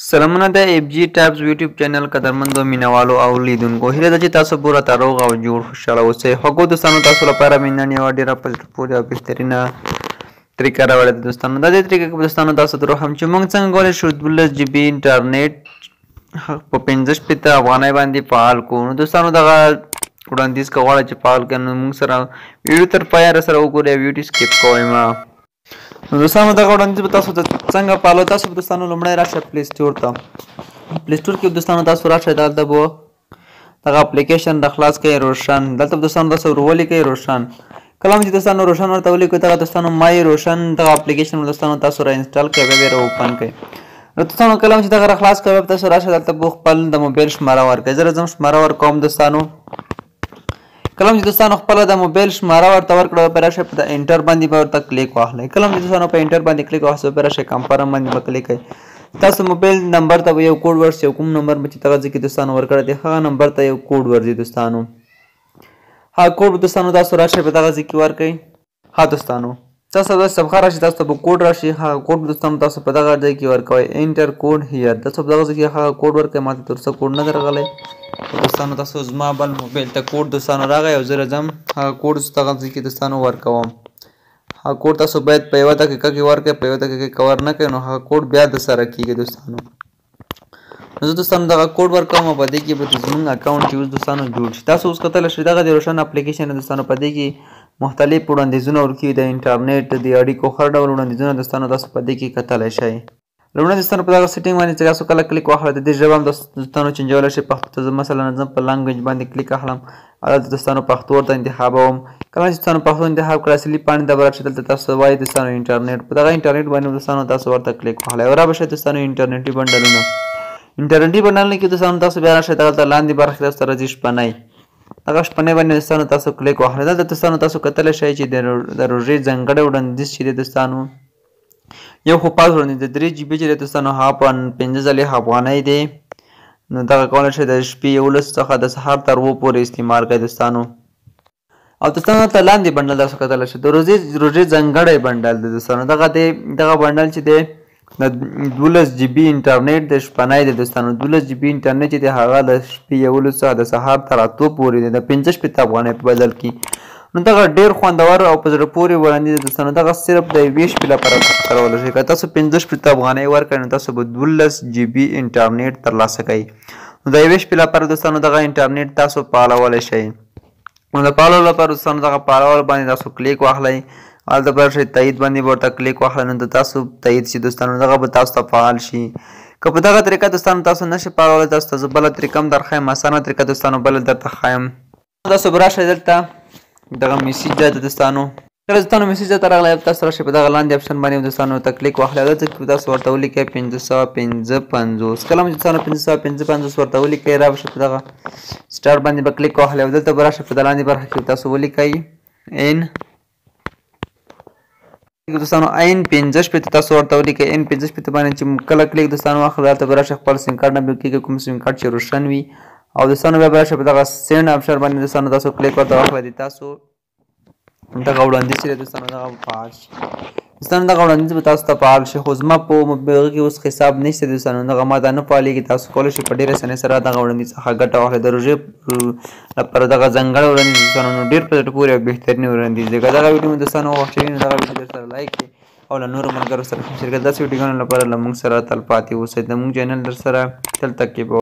سلامونه د اف جی ټاپس یوټیوب چینل قدرمندو مینوالو او لیدونکو، هیله ده چې تاسو پوره روغ او جوړ خوشحاله اوسئ. خوږو دوستانو، تاسو لپاره مې نن یوه ډېره په زړه پورې او بهترینه طریقه راوړې ده. دوستانو، دا دې طریقه کې دوستانو تاسو ته هم چې موږ څنګه کولی شو 12 جي بي انټرنیټ په 65 افغانۍ باندې فعال کړو. نو دوستانو، دغه وړاندیز که غواړئ چې فعال کړئ، نو موږ سره ویډیو تر پایه سره وګورئ او ویډیو سکیپ کوئ مه. نو دوستانو، دغه وړاندیز به تاسو ته څنګه فعالو؟ تاسو به دوستانو لومړی راشه پلی سټور ته. پلی سټور کې دوستانو تاسو راشه، دلته به دغه اپلیکیشن د خلاص کړئ روشن. دلته دوستانو تاسو ورولیکئ روشن. کله چې دوستانو روشن ورته ولیکئ، دغه دوستانو مای روشن دغه اپلیکیشن دوستانو تاسو را انسټال کړئ، بیا را اوپن کړئ. نو دوستانو، کله چې دغه را خلاص کړئ، تاسو راشه دلته به خپل د موبایل شماره ورکړئ. زه راځم شماره ورکوم دوستانو. کله چې دوستانو خپل د موبایل شماره ورته ورکړه، په راشه په انټر باندې به ورته کلیک واخلئ. کله چې دوستانو په انټر باندې کلیک واخلئ، په راشه کمفرم باندې به کلیک کړئ. تاسو موبایل نمبر ته به یو کوډ ورشي، کوم نمبر به چې دغه ځای کې دوستانو ورکړی دی، هغه نمبر ته یو کوډ ورځي دوستانو. هغه کوډ دوستانو تاسو راشئ په دغه ځای کې ورکړئ. ها دوستانو، تاسو د صفحه راشي، تاسو ته به کوډ راشي. هغه کوډ دوستانو تاسو په دغه ځای کې ورکوئ، انټر کوډ هیر. تاسو په دغه ځای کې هغه کوډ ورکړئ. ماته تر اوسه کوډ نه درغلی دوستانو. تاسو زما بل موبایل ته کوډ دوستانو راغی او زه راځم هغه کوډ دغه ځای کې دوستانو ورکوم. هغه کوډ تاسو باید په یوه دقیقه کې ورکړئ، په یوه دقیقه کې کور نه کړئ نو هغه کوډ بیا د سره کېږي دوستانو. نو زه دوستانو دغه کوډ ورکوم او په دې کې به زموږ اکاونټ چې اوس دوستانو جوړ شي. تاسو اوس کتلی شئ دغه د روشن اپلیکیشن دوستانو، په دې کې مختلف وړاندیزونه ورکوي، د انټرنیټ د اړیکو هر ډول وړاندیزونه دوستانو تاسو په دې کې کتلی شئ. لومړی دوستانو په دغه سیټینګ باندې چې تاسو کله کلیک واخلئ، د دې ژبه هم دوستانو چینجولی شئ پښتو ته. زه مثلا ځم په لانګویج باندې کلیک اخلم او دلته دوستانو پښتو ورته انتخابوم. کله چې دوستانو پښتو انتخاب کړه، اصلي پاڼې ته به راشئ. دلته تاسو وایي دوستانو انټرنیټ، په دغه انټرنیټ باندې دوستانو تاسو ورته کلیک واخلئ او را به شئ دوستانو انټرنیټي بنډلونه. انټرنیټي بنډلونه کې دوستانو تاسو بیا راشئ دغلته لاندې برخه کې تاسو ته راځي شپنۍ، دغه شپنۍ باندې دوستانو تاسو کلیک واخلئ. دلته دوستانو تاسو کتلی شئ چې د روژې ځانګړی وړاندیز چې دی دوستانو، یو خو پاس وړاندیز د 3 جي بي چې دی دوستانو، هغه په 45 افغانۍ دی. نو دغه کولی شئ د شپې 11 څخه د سهار تر 7 پورې استعمال کړئ دوستانو. او دوستانو دلته لاندې بنډل تاسو کتلی شئ، د روژې ځانګړی بنډل دی دوستانو. دغه دی، دغه بنډل چې دی د 12 جي بي انټرنیټ د شپنۍ دی دوستانو. 12 جي بي انټرنیټ چې دی هغه د شپې 11 څخه د سهار تر 8 پورې دی، د 65 افغانۍ په بدل کې. نو دغه ډېر خوندور او په زړه پورې وړاندیز دی دوستانو. دغه صرف د یوې شپې لپاره تاسو کارولی شئ. که تاسو 65 افغانۍ ورکړئ نو تاسو به 12 جي بي انټرنیټ ترلاسه کړئ. نو د یوې شپې لپاره دوستانو دغه انټرنیټ تاسو فعالولی شئ. نو د فعالولو لپاره دوستانو دغه فعالولو باندې تاسو کلیک واخلئ، هلته به راشئ تایید باندې به ورته کلیک واخلئ. نو د تاسو تایید شي دوستانو، دغه به تاسو ته فعال شي. که په دغه طریقه دوستانو تاسو نه شئ فعالولی، تاسو ته زه بله طریقه هم درښیم، اسانه طریقه دوستانو بله درته ښایم. تاسو به راشئ دلته دغه میسج ځای ته دوستانو. کله دوستانو میسج ځای ته راغلی، تاسو راشئ په دغه لاندې اپشن باندې دوستانو ته کلیک واخلئ. دلته کې تاسو ورته ولیکئ 555. کله چې دوستانو 555 ورته ولیکئ، را به شئ په دغه سټار باندې به کلیک واخلئ او دلته به راشئ په لاندې برخه کې تاسو ولیکئ ان دوستانو ان 65 تاسو ورته ولیکئ. ان 65 باندې چې کله کلیک دوستانو واخلئ، دلته به راشئ خپل سیم کارت نمبر کېږي، کوم سیم کارت چې روشن وي. او دوستانو بیا به راشئ په دغه سینډ اپشن باندې دوستانو تاسو کلیک ورته واخلئ. د تاسو دغه وړاندیز چې دی دوستانو دغه به فعال شي. دوستانو دغه وړاندیز به تاسو ته فعال شي، خو زما په موبایل کې اوس حساب نشته دوستانو، دغه ما ته نه فعالېږي. تاسو کولی شئ په ډېره اسانۍ سره دغه وړاندیز څخه ګټه واخلئ. د روژې لپاره دغه ځانګړی وړاندیز دوستانو نو ډېر په زړه پورې او بهترین وړاندیز دی. که دغه ویډیو مو دوستانو خوښه وي نو دغه ویډیو در سره لایک کړئ او له نورو ملګرو سره هم شریک کړئ. داسې ویډیوګانو لپاره له موږ سره تلپاتې اوسئ. د موږ چینل در سره تل تعقیبوئ.